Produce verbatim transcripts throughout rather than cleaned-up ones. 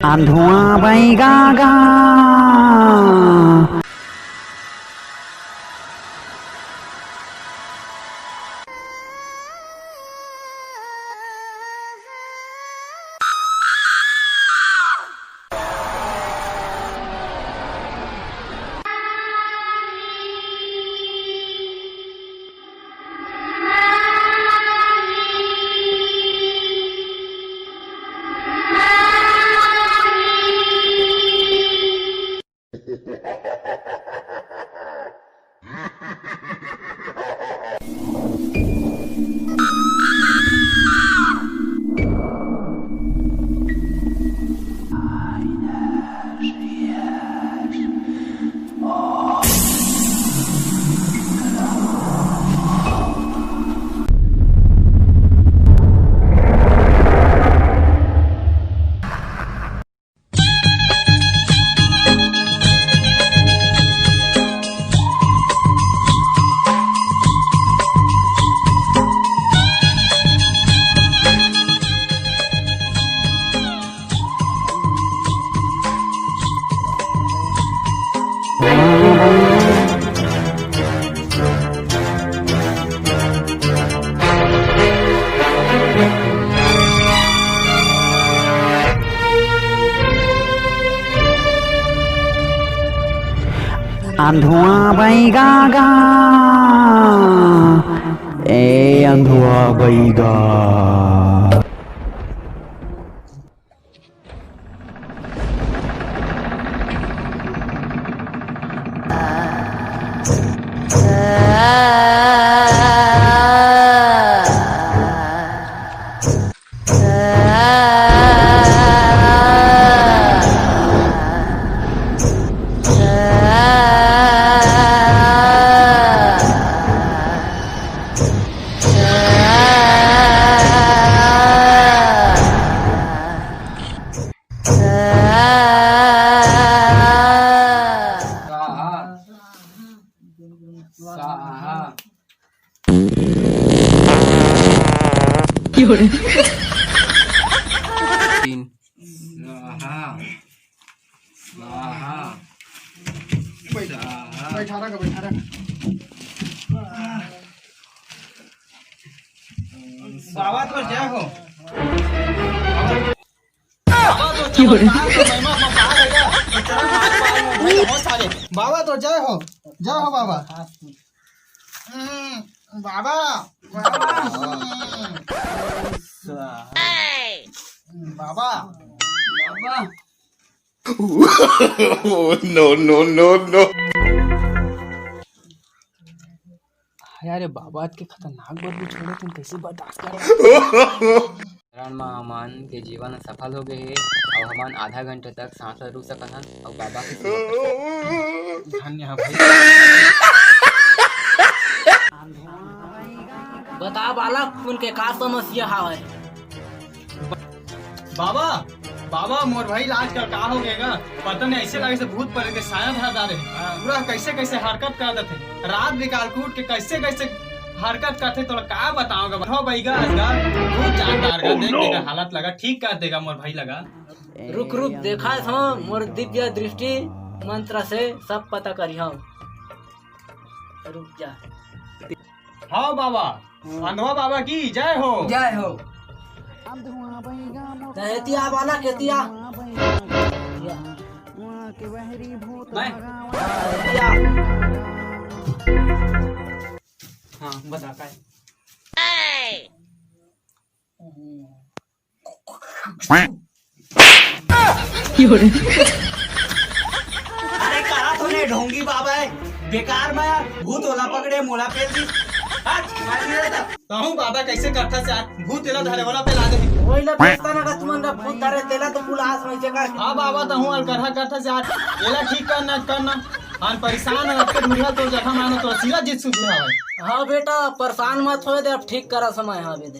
अंधुआ बैगा गा। अंधुआ बैगा गा, ए अंधुआ बैगा। स्वाहा। स्वाहा। तीन। स्वाहा। स्वाहा। बैठा रख, बैठा रख। बाबा तो जय हो। बाबा तो चमत्कार तो महिमा अपना पार है क्या? तो चरण हाथ पार में बैठे हो सारे। बाबा तो जय हो, जय हो बाबा। हम्म, बाबा, बाबा, हम्म। बाबा, बाबा। Oh, no, no, no, no। यार, ये बाबा के खतरनाक बदबू छोड़े, तुम कैसे बर्दाश्त कर रहे हो? चरण म हमन के जीवन सफल हो गए हे, अउ हमन आधा घंटे तक सांस ल रोक सकत हन, अउ बाबा के सेवा कर सकत हन। धन्य हे भाई। बता बालक, उनके का समस्या हवय? बाबा, बाबा, मोर भाई ला आजकल का हो गे गा? पता नहीं, ऐसे लगे से भूत परे के साया धर डारे। हाँ। पूरा कैसे कैसे हरकत कर देथे। रात बिकाल के उठ के कैसे कैसे हरकत करथे, तोला का बताओ गा? हो बैगा, आज गा भूत जान डार गा, देख देगा, हालत लगा, ठीक कर देगा मोर भाई लगा। रुक, रुक, देखत हों, मोर दिव्य दृष्टि मंत्र से सब पता करिहौं। रुक जा। हाँ बाबा, अंधवा बाबा की जय हो। जय हो। तैं एती आ बालक, एती आ। मैं? एती आ। हाँ, बता काय। अरे कहा तूने ढोंगी बाबा हे, बेकार में यार, भूत ओला पकड़े, मोला पेल दी। हट, मार दिया था। कहूँ बाबा कैसे करथा से यार, भूत एला धरे ओला पेला दे। वही ना बेचता ना का तुमन का भूत धरे, तेला तो पुल आस में से कर। हाँ बाबा, तहूँ अलकरहा करथा से यार, एला ठीक करना, करना। हम परेशान है, अब के ढूंढा तो जगह मानो तो सीधा जीत सुधी हवे। हाँ बेटा, परेशान मत होए दे, अब ठीक करा समय हवे दे।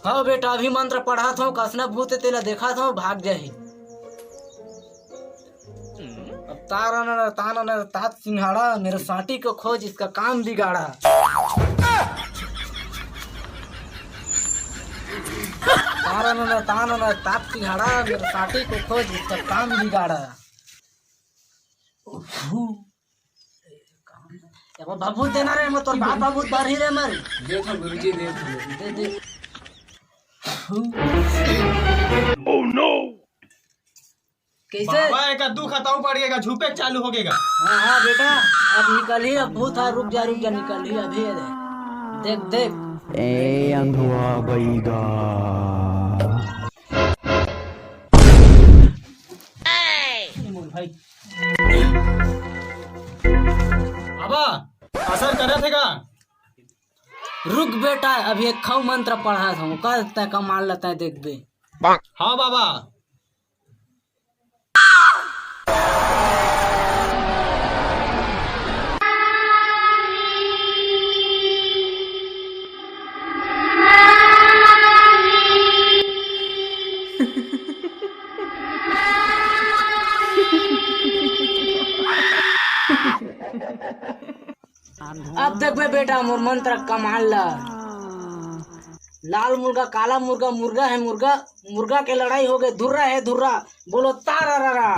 हव बेटा, अभी मंत्र पढ़त हव, कसना भूत हे तेला देखत हव, भाग जाही। अब तारा न ताना न तात सिंघाड़ा, मेरे साटी को खोज, इसका काम बिगाड़ा। तारा न, न, तान न, ताप सिंघाड़ा, मेरे साथी को खोज, इसका काम बिगाड़ा। उफू। ए, बाबू देना रे, मैं तोर बाप बाबू दर ही रे मर। दे तो गुरुजी, दे तो। दे, दे। Oh no! कैसे? बाबा, एका दुख हताऊ पड़ गएगा, झूपे चालू हो गएगा। हाँ, हाँ, बेटा, अब निकल ही, अब भूत है, रुक जा, रुक जा, निकल ही, अभी ये दे। देख, देख। ए अंधुआ बैगा। भाई। बाबा, असर करत हे का? रुक बेटा, अभी एक खऊ मंत्र पढ़ा था, ओकर तय कमाल लता है, देखबे। हाँ बाबा। अब देखबे बेटा मोर मंत्र कमाल ला। लाल मुर्गा, काला मुर्गा, मुर्गा है मुर्गा, मुर्गा के लड़ाई हो गए, धुर्रा है धुर्रा, बोलो तारा रा रा।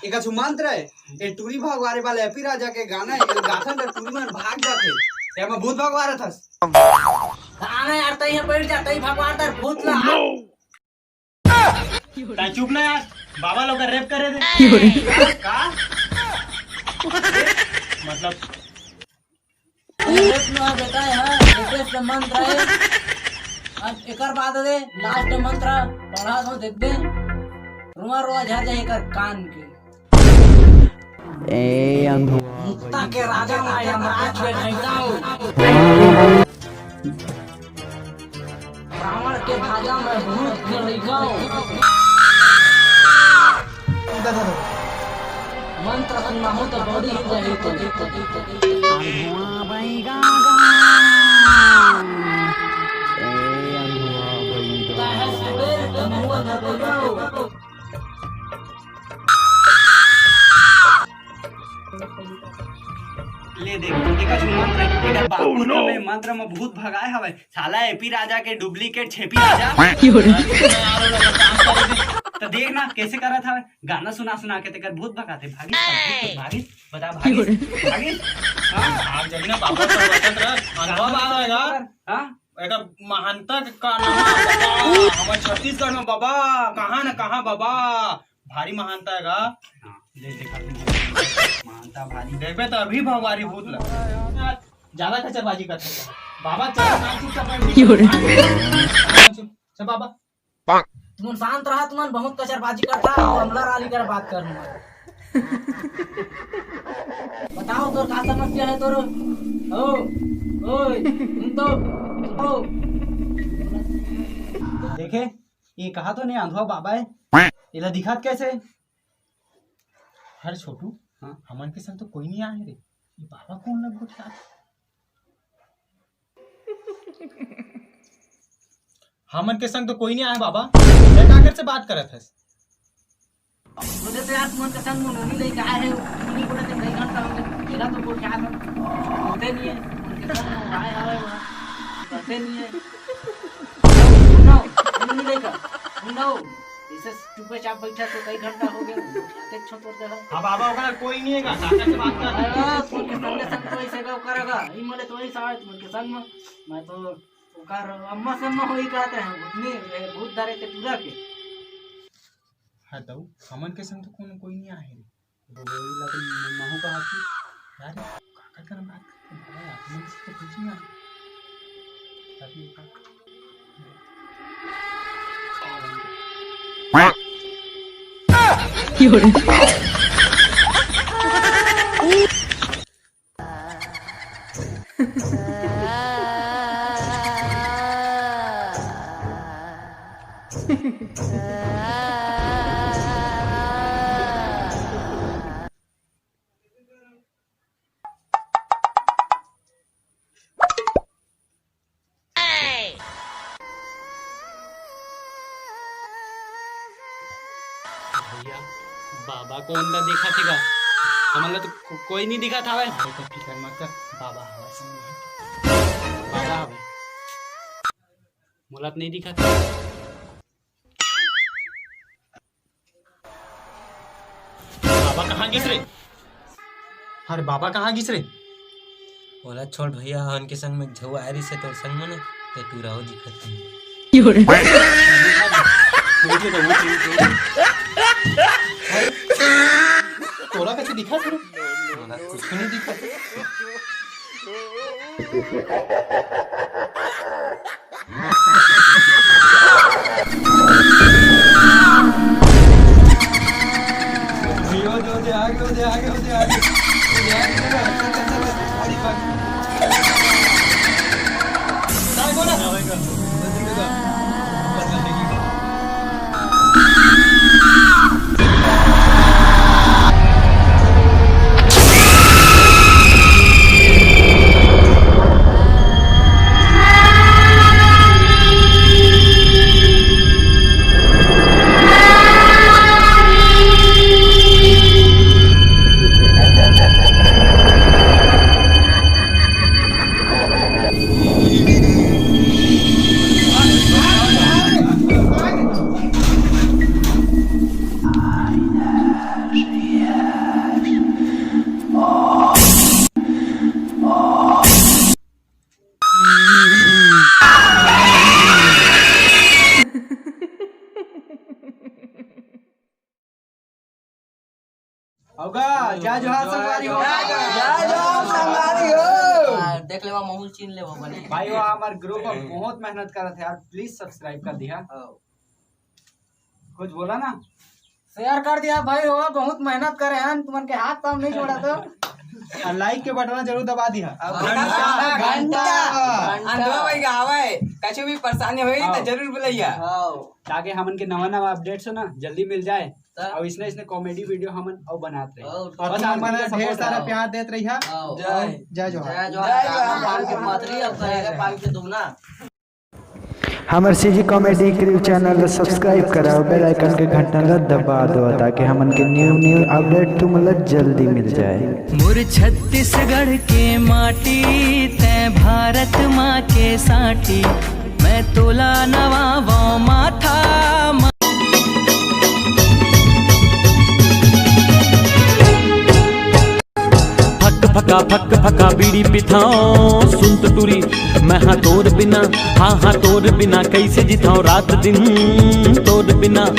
एका छू मंत्र है, ए टूरी भगवारे वाला एपी राजा के गाना है, ए गाथन त टूरी मन भाग जाथे। ए मैं भूत भगवार थस। आना यार, तई यहाँ बैठ जा, तई भगवार तर भूत ला। ताई चुप ना यार, बाबा लोग का रेप करे दे। का? मतलब रेप नो है बेटा, यहाँ रिक्वेस्ट मंत्र है। अब एकर बाद दे लास्ट मंत्र पढ़ा दो, देख दे। रोआ रोआ झर जाए एकर कान के। ए अंधुआ। मुक्ता के राजा मैं यमराज के भैंसा हूँ। रावण के भाजा मैं भूत के लइका हूँ। मंत्र सुनना हो तो बड़ी ही जाही तो। अंधुआ बैगा। ए अंधुआ बैगा। काहे सुबेर के मुँह न बोलो। ले देख, एकर जो मंत्र, एकर बाप पुत्र में मंत्र में भूत भगाए हवय। साला एपी राजा के डुप्लीकेट छेपी राजा। तो देख ना, कैसे करत हवय, गाना सुना सुना के तेकर भूत भगाथे। भागिस, भागिस, बता, भागिस, भागिस। हाँ? भाग जाही ना बाबा, सब बचत रह, अनुभव आ रहेगा। हाँ? एकर महानता के का नाम है बाबा? हमर छत्तीसगढ़ में बाबा, कहाँ न कहाँ बाबा, भारी महानता है गा। हाँ, देख, देखा तुम, महानता भारी। देखबे तो अभी भगवारी भूत लग। ज्यादा कचरबाजी करते हैं। बाबा चल, ना चुपचाप बैठ। चल बाबा। तुमन शांत रहा, तुमन बहुत कचरबाजी करता, और हमला राली कर बात कर। बताओ तोर का समस्या है तोर? ओ, ओए, तुम तो, ओ। देखे, ये कहा तो नहीं आंधुआ बाबा है, एला दिखात कैसे? अरे छोटू, हाँ? हमन के संग तो कोई नहीं आए रे, ये बाबा कौन लग गोठियात? हमन के संग तो कोई नहीं आए बाबा, मैं काकर से बात करत हस? मुझे तो यार तुमन के संग में नोनी लेके आए हैं, नोनी बोले थे कई घंटा हो गया, मेरा तो कोई क्या था, होते नहीं है, उनके संग में आए हवे वहाँ, करते नहीं है। सुनो, नोनी लेकर, सुनो, इसे चुपे चाप बैठा तो कई घंटा हो गया, देख छो तोर जगह। अब बाबा ओकरा कोई नहीं है का, काका से बात कर। अरे, तुमन के संग, संग तो ऐसे का करेगा, ई मले तो वही साथ, तुमन के संग में, मैं तो ओकर अम्मा से अम्मा होई कहते हैं, भूतनी, ए, भूत धरे के टूरा के। हाँ, तऊ हमन के संग तो कोनो कोई नहीं आहे रे। वो, वो लगे महू का हाथी। यार, काका कर बात करते हैं, यार, हमन से तो कुछ नहीं आहे। अभी का भैया, बाबा कोन ला दिखत हे गा? हमन ला तो को-, कोई नहीं दिखत हवय। अरे तो फिकर मत कर, बाबा हवय, समझ में। बाबा हवय। मोला तो नहीं दिखत। बाबा कहाँ गिस रे? अरे बाबा कहाँ गिस रे? ओला छोड़ भैया, हमन के संग में झऊ आए रहिस हे तोर संग में ना, ते टूरा हो दिखत हे। तोला कैसे दिखत हे? मोला कुछ नहीं दिखत। अउ गा, जय जोहार संगवारी हो। जय जोहार संगवारी हो। हाँ, देख लेवा, महूल चीन लेवा बने। भाई, वो हमार ग्रुप अब बहुत मेहनत करत हे यार, प्लीज सब्सक्राइब कर दिहा। हाँ। कुछ बोला ना? शेयर कर दिहा भाई हो, बहुत मेहनत करे हन, तुमन के हाथ पाँव नहीं जोड़ा तो। अउ लाइक के बटन जरूर दबा दिहा। अब घंटा, घंटा, घंटा। घंटा। अंधवा भाई का आवे, कछु भी परेशानी होई हाँ। तो जरूर बुलैया। हाँ। ताकि हमन के नवा नवा अपडेट्स हो ना जल्दी मिल जाए। त? अउ इसने इसने कॉमेडी वीडियो हमन अउ बनात रहे। अउ बस तुमन आप मन ढेर सपोर्ट सारा प्यार देत रहिहा। हाँ। जय। जय जोहार। जय जोहार। जय जोहार। पाँच के पतरी अब करेगा, पाँच के दुगना। हमर सीजी कॉमेडी क्रिव चैनल ला सब्सक्राइब करा, बेल आइकन के घंटा ला दबा दो, ताकि हमन के न्यू न्यू अपडेट तुमन ला जल्दी मिल जाए। मोर छत्तीसगढ़ के माटी, तै भारत माँ के साटी, मैं तोला नवावों माथा म- फक फका फक फका बीड़ी पिथाओ, सुन तो टूरी, मैं हाँ तोर बिना, हाँ हाँ तोर बिना कैसे जिथाओ रात दिन तोर बिना।